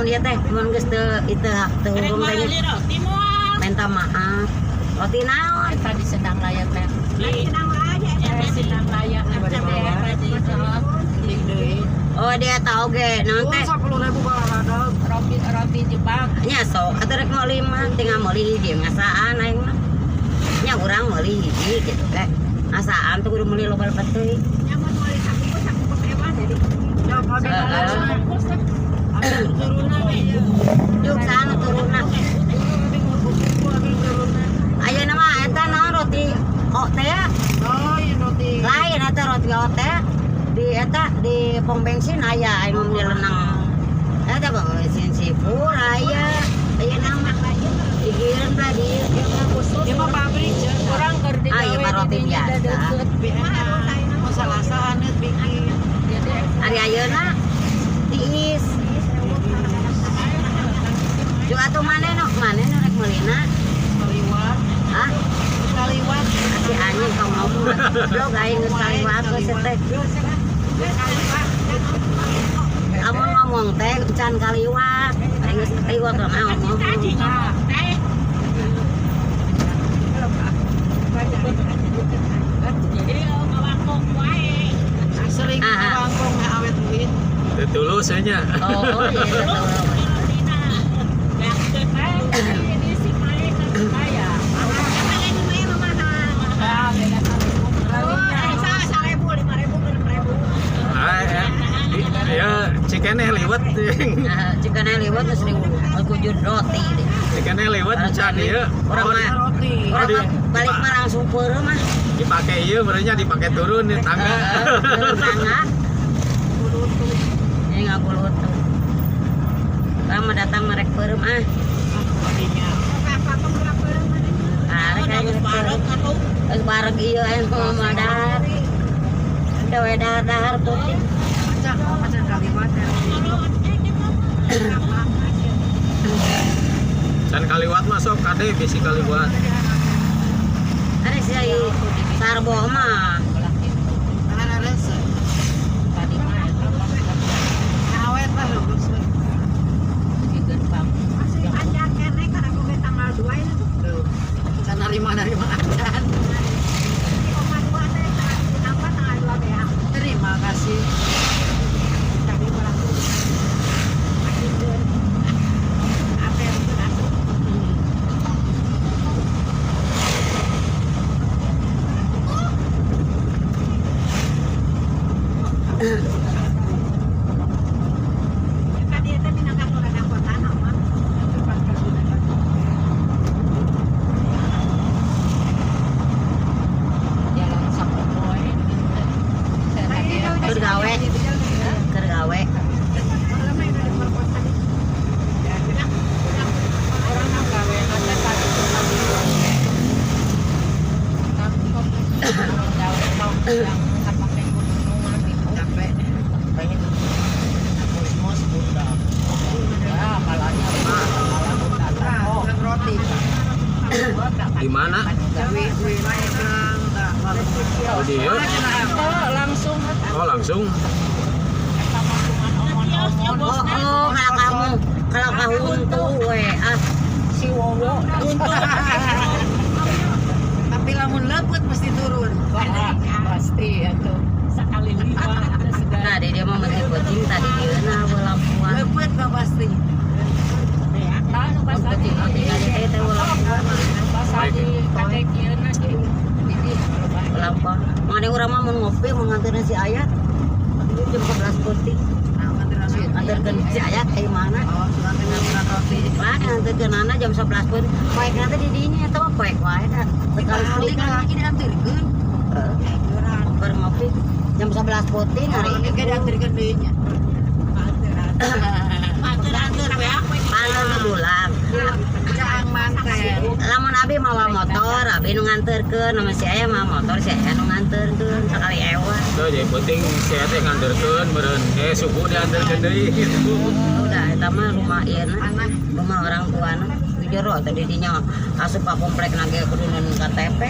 Mun ieu teh mun geus teu itu teu Rek hurung teh meuli roti moal. Minta maaf. Roti naon? Eta di Sendang Raya teh. Di Sendang Raya Oh, dia tahu ge naon teh? 10.000 balada. Roti roti Jepang. Nya sok atuh rek meuli mah tinggal meuli hiji ngasaan aing mah. Nya urang meuli hiji gitu teh. Ngasaan tuh kudu meuli loba loba teuing. Ya, kabeh. Heeh. Juk sana turunna. Ayeuna mah eta naon roti o teh ya? Oh, iya roti. Lain eta roti o teh di eta di pom bensin aya aing mah meuli lenang. Eta pom bensin Sipur aya. Ayeuna mah digireun lah di Dia mah pabrik je. Kurang keur Ah, iya, mah roti biasa. Lebih enak. Masalah sahanet bikin. Ari ayeuna tiis. Juga atuh maneh nu rek meulina? Kaliwat. Hah? Kaliwat. Si anjing kau ngomong. Blog aing geus kaliwat geus teh. Kamu ngomong teh can kaliwat. Aing geus kaliwat mah ngomong. Tadi ngomong teh. Jadi ngawangkong wae. Sering Ah, ah. ngawangkong awet duit. Teu tulus nya. Oh, iya betul. Rotina. Ya, Ini si Mae kan kaya. Ah, beda Ah, ya cikeneh liwet. Nah, cikeneh liwet geus kujur roti deh. Cikeneh liwet can ieu. Urang mah Roti. urang mah balik mah langsung peureum mah. Dipake ieu merenya dipake turun di tangga. Heeh, turun tangga. Ini ngagulutuh. Urang mah datang merek peureum ah. Ah, rek aing rek peureum. Geus bareg ieu aing mah dahar. Udah we dahar-dahar tuh. Macan, macan kaliwat ya. Can kaliwat mah sok kade bisi kaliwat. Ada si Sarbo mah. Tangan ada se. Tadi mah eta mah Awet lah lulus. di gerbang. Tuh. Can narima-narima acan. Terima kasih. Jalan sapopoe. Keur gawe, keur gawe. Orang mah gawe teh tadi tadi. Tapi kok gawe tong yang kapake gunungan gitu. Capek. Kosmos bunda. Ya, malahnya mah malah bunda. Nah, bukan roti. Di mana? Duit duit kan tak. Oh, di ieu. Oh, langsung Oh, langsung. eta mah cuman omon-omon. Oh, kalau kamu kalau kahuntu we ah. Si Wowo. Tapi lamun leput mesti turun. Wah, pasti itu. Sekali liwat segala. Nah, dia mah menteri kucing tadi dia na lampuan. Leput mah pasti. Nah, nu pas tadi. Tinggal di teh teh lampuan. Pas tadi kadek ieu na di Lampuan. Mana urang mah mau ngopi mau nganterin si Ayat. Itu jam 11 putih. Nah, nganterin roti. Nganterkeun si Ayat kayak mana? Oh, nganterin roti. Lah nganterkeun anak jam 11 putih. Poek nanti di dinya eta mah poek wae dah. Sekali Balik kan lagi diantarkeun. Keur ngopi jam 11 putih hari Hari ini diantarkeun deui nya. Anter-anter ya. Panggil bulan. Caang manten. Lamun abi mawa motor, abi nu nganterkeun, nama si aya mawa motor, si aya nu nganterkeun sakali ewa. Tuh jadi penting saya teh nganterkeun meureun subuh dianterkeun deui gitu. Udah eta mah rumah ieu na, rumah orang tuana. Di jero tadi dinya asup ka komplek na ge kudu nun KTP.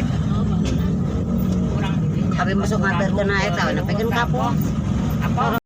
Abi masuk nganterkeun eta nepikeun ka pos. Apa?